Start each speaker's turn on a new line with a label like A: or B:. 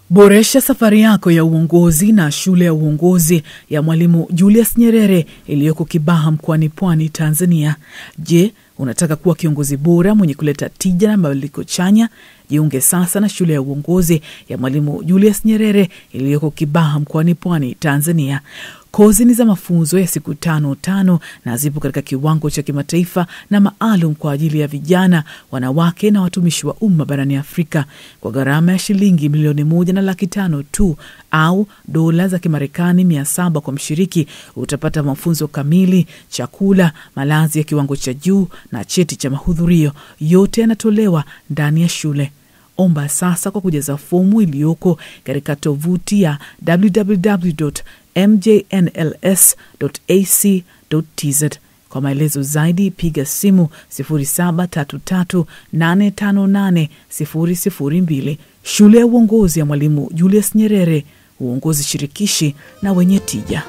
A: Boresha safari yako ya uongozi na shule ya uongozi ya Mwalimu Julius Nyerere iliyoko Kibaha mkoani Pwani, Tanzania. Je, unataka kuwa kiongozi bora mwenye kuleta tija na mabadiliko chanya? Jiunge sasa na shule ya uongozi ya Mwalimu Julius Nyerere iliyoko Kibaha mkoani Pwani, Tanzania. Kozi ni za mafunzo ya siku 5 na zipo katika kiwango cha kimataifa na maalum kwa ajili ya vijana, wanawake na watumishi wa umma barani Afrika kwa gharama ya shilingi 1,500,000 tu au dola za Kimarekani 700 kwa mshiriki. Utapata mafunzo kamili, chakula, malazi ya kiwango cha juu na cheti cha mahudhurio. Yote yanatolewa ndani ya shule. Omba sasa kwa kujaza fomu iliyoko katika tovuti ya www.mjnls.ac.tz. Kwa maelezo zaidi piga simu 0733858002. Shule ya uongozi ya Mwalimu Julius Nyerere, uongozi shirikishi na wenye tija.